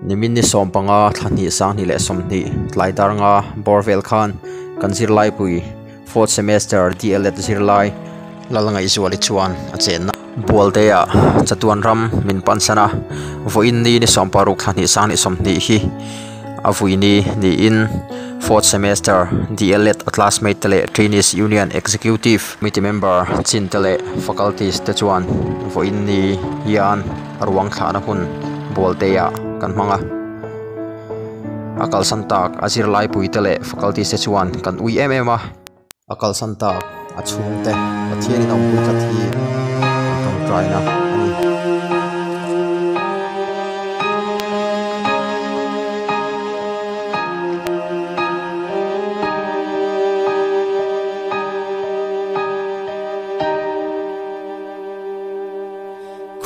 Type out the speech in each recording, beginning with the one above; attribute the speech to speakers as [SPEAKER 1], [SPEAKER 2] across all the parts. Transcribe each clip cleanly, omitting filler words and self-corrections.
[SPEAKER 1] Nimin ni 15 thla hnih 2020 tlai dar nga bawr vel khan kan zirlaipui fourth semester DLEd zirlai Lalngaihzuali chuan a chenna Bualte ah chatuan ram min pansan a, vawiin ni ni 16 thla hnih 2020 hi a vui ni niin fourth semester DLEd a classmate te leh Trainees Union Executive Committee member chin te leh faculties te chuan vawiin ni hian a ruang thlahna hun Bualte ah kan hmang a. A kalsan tak a zirlaipui te leh faculties te chuan kan ui em em a. A kalsan tak a chhungte Pathianin a awmpui tlat hi an tawngtaina a ni.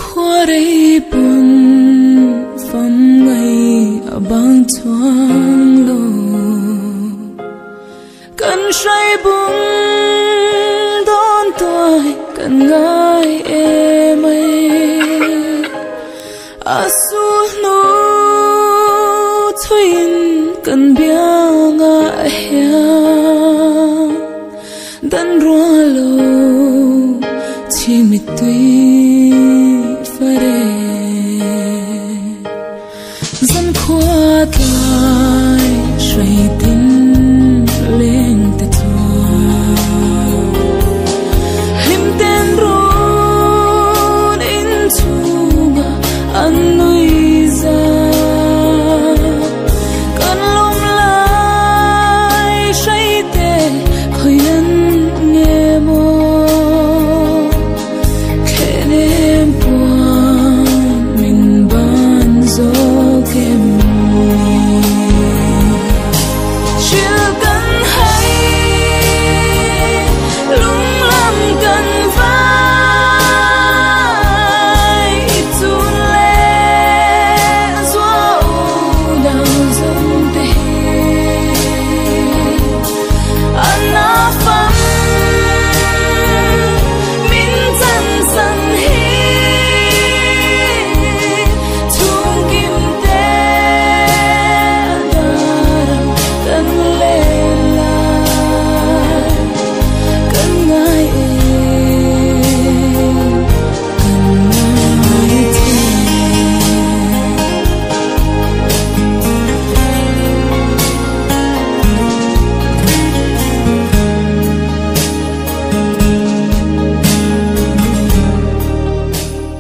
[SPEAKER 2] Khuarei pawn fam ngai a bang chuang lo. Kan hrai bung dawn tuai kan ngai em ai. A sulhnu thuiin kan biangah hian dan rual lo chimit tui fare. Zan khua tlai hrai te.